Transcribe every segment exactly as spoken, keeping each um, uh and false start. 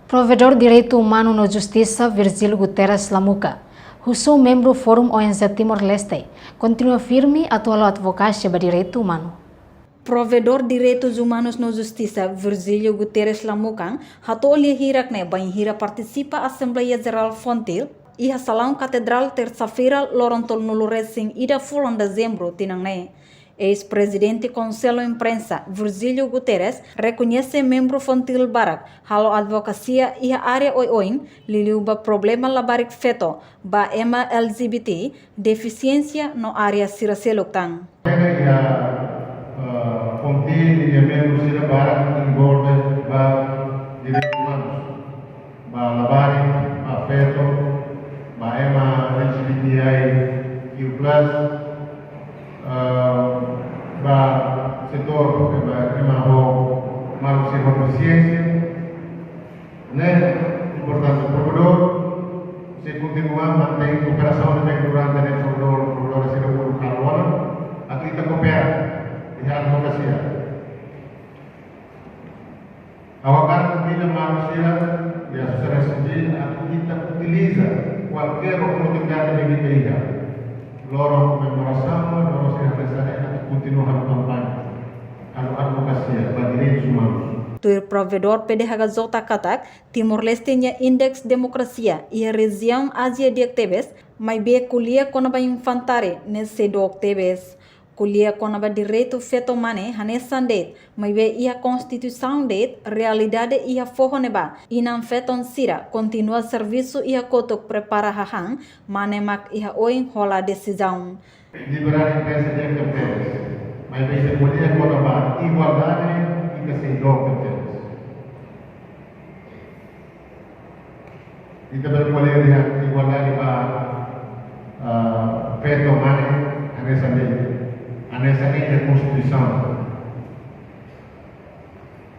Provedór Direitu Umanu no Justisa, Virgílio Guterres Lamuka, husu membru Forum O N G Timor-Leste kontinua firme atu halo advokasia ba direitu umanu. Provedór Direitus Umanus no Justisa, Virgílio Guterres Lamuka, hato'o lia hirak ne'e bainhira partisipa Asembleia Jerál FONGIL iha Salaun Katedrál, tersa-feira, loron tolunulu resin ida fulan Dezembru tinan ne'e. Eis-prezidente Konsellu Imprensa, Virgílio Guterres, rekoñese membru FONGIL barak halo advokasia iha área oioin, liuliu ba problema labarik feto ba ema L G B T, defisiénsia no área sira seluk tan. Iha, eh, FONGIL nia membru sira barak envolve ba direitus umanus, ba labarik, ba feto, ba ema L G B T I Q plus, eh, ba setór, ba ema ho, maluk sira ho defisiénsia. Ne'e importante, provedór sei kontinua mantein kooperasaun ne'ebé durante ne'e provedór, provedór sira uluk halo ona, atu ita koopera iha advokasia. Ha'u hakarak konvida maluk sira iha sosiedade sivíl atu ita utiliza kualkér oportunidade ne'ebé ita iha. Loron komemorasaun, loron sira hanesan ne'e atu kontinua halo kampaña, halo advokasia ba direitus umanus. Tuir provedór P D H K J katak, Timor-Leste nia índeks demokrasia iha rejiaun Ázia di'ak tebes, maibé ko'alia kona-ba infantare ne'e sei dook tebes. Ko'alia kona-ba direitu feto mane hanesan de'it, maibé iha konstituisaun de'it, realidade iha foho ne'ebá, inan-feton sira kontinua servisu iha kotuk prepara hahán, mane mak iha oin hola desizaun. Liberdade imprensa di'ak tebes, maibé ita ko'alia kona-ba igualdade, ita sei dook tebes. Ita bele ko'alia dehan igualdade ba, ah, feto mane, hanesan de'it, hanesan de'it iha konstituisaun.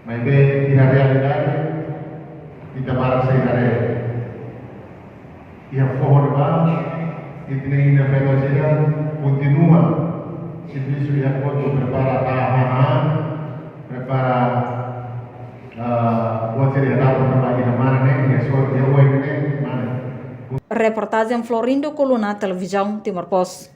Maibé iha realidade, ita barak sei haree. Iha foho ne'ebá, ita-nia inan-feton sira kontinua servisu iha kotuk prepara hahán, prepara, ah, buat sira iha dapur ne'ebá iha mane ne'e, iha sor, iha oin ne'e, mane. Reportajen Florindo Coluna, Televizaun Timor Post.